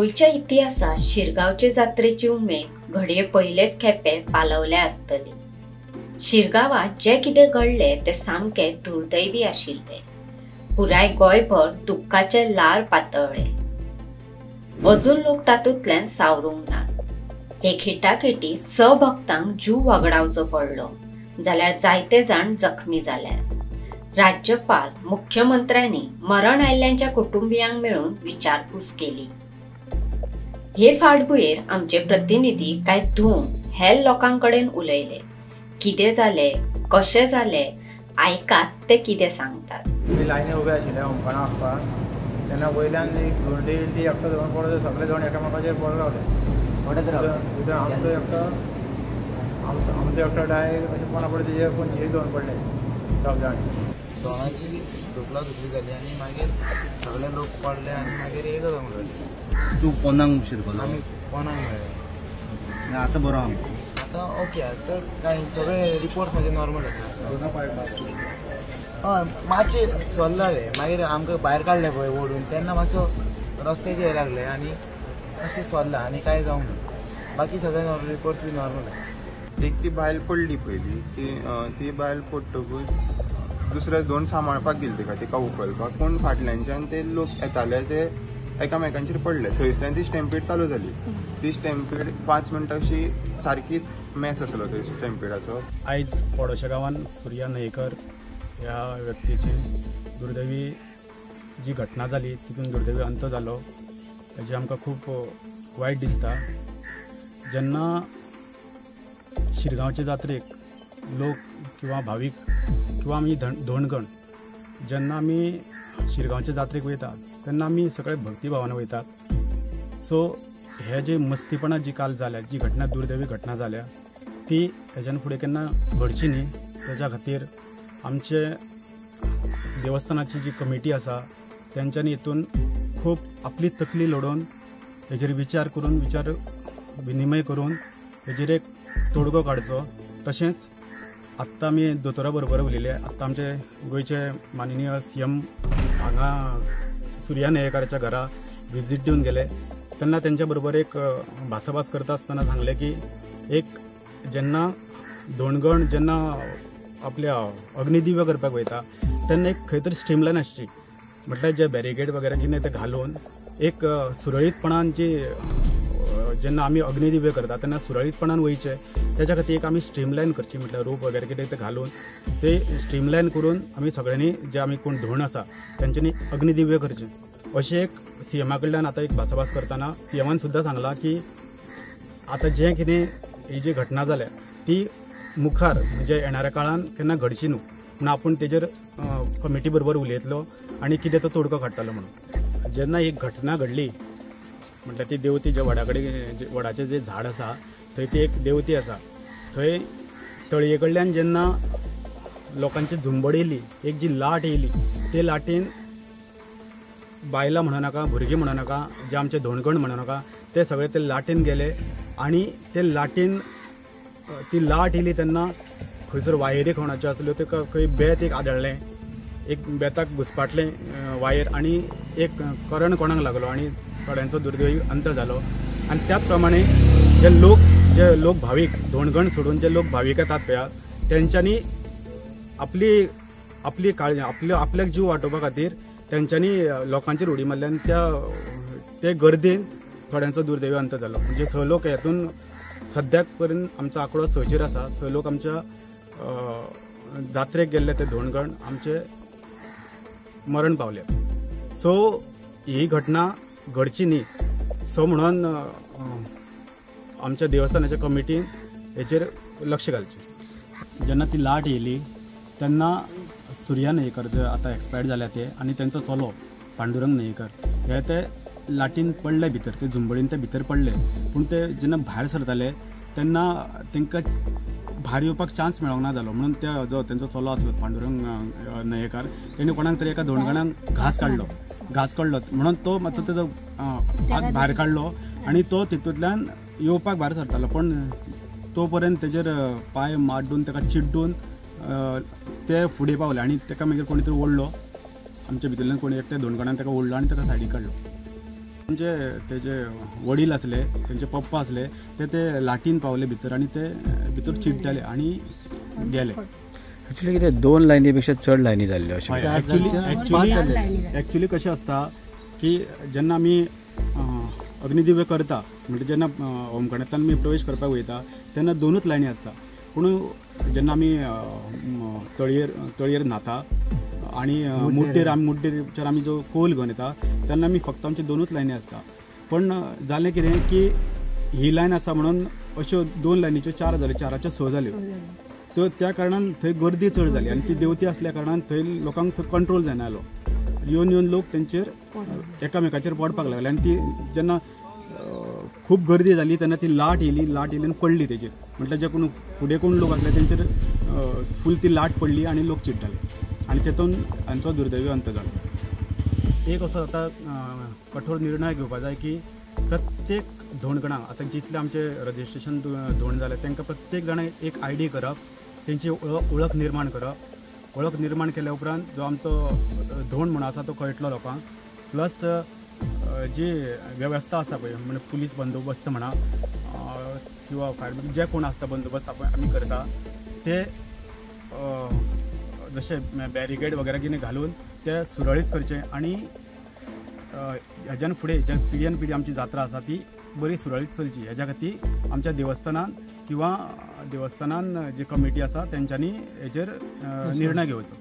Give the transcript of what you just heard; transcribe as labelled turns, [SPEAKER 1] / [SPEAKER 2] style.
[SPEAKER 1] गोंयच्या इतिहासात शिरगांवचे जात्रेची उमेद घडये पयलेच खेपे पालवल्या आसतली. शिरगांवात जें कितें घडलें तें सामकें दुर्दैवी आशिल्लें. पुराय गोंयभर दुख्खाचें ल्हार पातळ्ळें. अजून लोक तातूंतल्यान सावरूंक नात. हे खेटाखेटी 6 भक्तांक जीव वगडावचो पडलो जाल्यार जायते जाण जखमी जाल्यात. राज्यपाल, मुख्यमंत्र्यांनी मरण आयिल्ल्यांच्या कुटुंबियांक मेळून विचारपूस केली. हे फाटभुंयेर आमचे प्रतिनिधी कांय धूम हेर लोकां कडेन उलयले. कितें जालें, कशें जालें, आयकात ते कितें सांगतात.
[SPEAKER 2] आमी लायनी उबे आशिल्ले होमखणा वचपाक तेन्ना वयल्यान एक झोंडी येयली, ती एकटो धरून पडत सगळे जाण एकामेकाचेर पडत रावले.
[SPEAKER 3] पडत रावले.
[SPEAKER 2] भितर आमचो एकटो आमचो एकटो डाय अशें कोणा पडले तेजेर पंचवीस धरून पडले दोग जाण.
[SPEAKER 4] दोणाची धुकला धुकली जाली आनी मागीर सगळे लोक पडले आनी मागीर एक जावंक लागले.
[SPEAKER 3] तूं कोणाक शिरकलो?
[SPEAKER 4] आमी कोणाक मेळ्ळे.
[SPEAKER 3] आतां बरो आहा?
[SPEAKER 4] आतां ओके, आतां कांय सगळे रिपोर्ट म्हाजे नॉर्मल आसा. हय, मातशें सरलें मागीर आमकां भायर काडलें पळय ओडून, तेन्ना मातसो रस्त्याचेर येयला लागले आनी मातशें सरलां आनी कांय जावंक ना. बाकी सगळे रिपोर्ट्स बी नॉर्मल आसा.
[SPEAKER 5] एक ती बायल पडली पयली, ती बायल पडटकूच दुसरे दोन सांबाळपाक गेली तिका, तिका उखलपाक, पूण फाटल्यानच्यान ते लोक येताले ते एकामेकांचेर पडले. थंयसल्यान ती स्टॅम्पीड चालू जाली. ती स्टॅम्पीड 5 मिनटां अशी सारकीच मॅस आसलो थंय स्टॅम्पिडाचो.
[SPEAKER 6] आयज पडोशा गांवान सुर्या न्हयकर ह्या व्यक्तीची दुर्दैवी जी घटना जाली तितून दुर्दैवी अंत जालो, हेजें आमकां खूब वायट दिसता. जेन्ना शिरगांवचे जात्रेक लोक किंवा भावीक किंवा आमी धोणगण जेन्ना आमी शिरगांवचे जात्रेक वयतात तेन्ना आमी सगळे भक्तिभावान वयतात. सो हे जे मस्तीपणां जी काल जाल्या, जी घटना दुर्दैवी घटना जाल्या ती हेज्यान फुडें केन्ना घडची न्ही. तेज्या खातीर आमचे देवस्थानाची जी कमिटी आसा तेंच्यांनी हितून खूब आपली तकली लडोवन हेजेर विचार करून, विचार विनिमय करून हेजेर एक तोडगो काडचो. तशेंच आत्तां आमी दोतोरा बरोबर उलयले. आत्तां आमचे गोंयचे माननीय CM हांगा सुर्या न्हयेकाराच्या घरा विजीट दिवन गेले तेन्ना तेंच्या बरोबर एक भासाभास करता आसतना सांगलें की एक जेन्ना धोणगण जेन्ना आपल्या अग्निदिव्य करपाक वयता तेन्ना एक खंय तरी स्ट्रीमलायन आसची, म्हटल्यार जे बॅरिगेड वगैरे कितें तें घालून एक सुरळीतपणान जी जेन्ना आमी अग्निदिव्य करता तेन्ना सुरळीतपणान वयचें. तेज्या खातीर एक आमी स्ट्रीमलायन करची, म्हटल्यार रोप वगैरे कितें तें घालून ते स्ट्रीमलायन करून आमी सगळ्यांनी जे आमी कोण धोण आसा तेंच्यांनी अग्निदिव्य करचें अशें एक CMA कडल्यान आतां एक भासाभास करतना CMAन सुद्दां सांगलां की आतां जें कितें ही जी घटना जाल्या ती मुखार म्हणजे येणाऱ्या काळान केन्ना घडची न्हू म्हूण आपूण तेजेर कमिटी बरोबर उलयतलो आनी कितें तो तोडको काडटलो म्हणून. जेन्ना ही घटना घडली म्हटल्यार ती देवती जे वडा कडेन वडाचें जें झाड आसा थंय ती एक देवती आसा, थंय तळये कडल्यान जेन्ना लोकांची झुंबड येयली, एक जी लाट येयली, ते लाटेन बायलां म्हणो नाका, भुरगीं म्हणो नाका, जे आमचे धोणगण म्हणो नाका, ते सगळे ते लाटेन गेले आनी ते लाटेन ती लाट येयली तेन्ना खंयसर वायरी कोणाच्यो आसल्यो ते खंय बेत एक आदळ्ळें, एक बेताक घुसपाटलें वायर आनी एक करंट कोणाक लागलो आनी थोड्यांचो दुर्दैवी अंत जालो. आनी त्याच प्रमाणे जे लोक भावीक धोणगण सोडून जे लोक भावीक येतात पळय तेंच्यांनी आपली आपली काळजी आपल्या आपल्याक जीव वाटोवपा खातीर तेंच्यांनी लोकांचेर उडी मारली आनी त्या ते गर्देन थोड्यांचो दुर्दैवी अंत जालो. म्हणजे 6 लोक हेतून सद्याक पर्यंत आमचो आंकडो 6चेर आसा. 6 लोक आमच्या जात्रेक गेल्ले ते धोणगण आमचे मरण पावले. सो ही घटना घडची न्ही सो म्हणून आमच्या देवस्थानाच्या कमिटीन हेचेर लक्ष घालचें. जेन्ना ती लाट येयली तेन्ना सुर्या न्हयकर जे आतां एक्सपायर्ड जाल्या ते आनी तेंचो चलो पांडुरंग न्हयकर हे ते लाटीन पडले भितर, ते झुंबडीन ते भितर पडले. पूण ते जेन्ना भायर सरताले तेन्ना तांकां भायर येवपाक चान्स मेळोंक ना जालो म्हणून त्या जो तेंचो चलो आसलो पांडुरंग न्हयेकार तेणी कोणाक तरी एका धोणगणाक घास काडलो म्हणून तो मातसो तेजो हात भायर काडलो आनी तो तितूंतल्यान येवपाक भायर सरतालो, पण तो पर्यंत तेजेर पांय माड्डून ताका चिड्डून ते फुडें पावले आनी ताका मागीर कोणी तरी ओडलो, आमच्या भितरल्यान कोणी एकटे धोणगणान ताका ओडलो आनी ताका सायडीक काडलो. आमचे तेजे वडील आसले, तेंचे पप्पा आसले, ते ते लाटीन पावले भितर आनी ते भितर चिड्डले आनी गेले.
[SPEAKER 7] एक्चुअली कितें 2 लायनी पेक्षा चड लायनी जाल्ल्यो अशें.
[SPEAKER 6] एक्चुअली कशें आसता की जेन्ना आमी अग्निदिव्य करता म्हणजे जेन्ना होमखणांतल्यान आमी प्रवेश करपाक वयता तेन्ना 2च लायनी आसता. पूण जेन्ना आमी तळयेर न्हाता आनी मुड्डेर आमी जो कोल घेवन येता तेन्ना आमी फक्त आमचे 2च लायनी आसता. पण जालें कितें की ही लायन आसा म्हणून अश्यो 2 लायनीच्यो 4 जाल्यो, 4च्यो 6 जाल्यो. तर त्या कारणान थंय गर्दी चड जाली आनी ती देवती आसल्या कारणान थंय लोकांक थंय कंट्रोल जायना जालो. येवन येवन लोक तेंचेर एकामेकाचेर पडपाक लागले आनी ती जेन्ना खूब गर्दी जाली तेन्ना ती लाट येयली, लाट येयली आनी पडली तेजेर. म्हटल्यार जे कोण फुडें कोण लोक आसले तेंचेर फूल ती लाट पडली आनी लोक चिड्डले आनी तेतून हांचो दुर्दैवी अंत जालो. एक असो आतां कठोर निर्णय घेवपा जाय की प्रत्येक धोणगणाक आतां जितले आमचे रजिस्ट्रेशन धोण जाले तांकां प्रत्येक जाणां एक आयडी करप, तेंची वळख निर्माण करप. वळख निर्माण केल्या उपरांत जो आमचो धोण म्हूण आसा तो कळटलो लोकांक. प्लस जी वेवस्था आसा पळय म्हणजे पुलीस बंदोबस्त म्हणा किंवा फायर ब्रिगेड जे कोण आसता बंदोबस्त आपण आमी करता ते जशे बॅरिकेड वगैरे कितें घालून ते सुरळीत करचे आनी हेज्यान फुडें ज्या पिढ्यान पिढी आमची जात्रा आसा ती बरी सुरळीत चलची हेज्या खातीर आमच्या देवस्थानान किंवा देवस्थानान जी कमिटी आसा तेंच्यांनी हेजेर निर्णय घेवचो.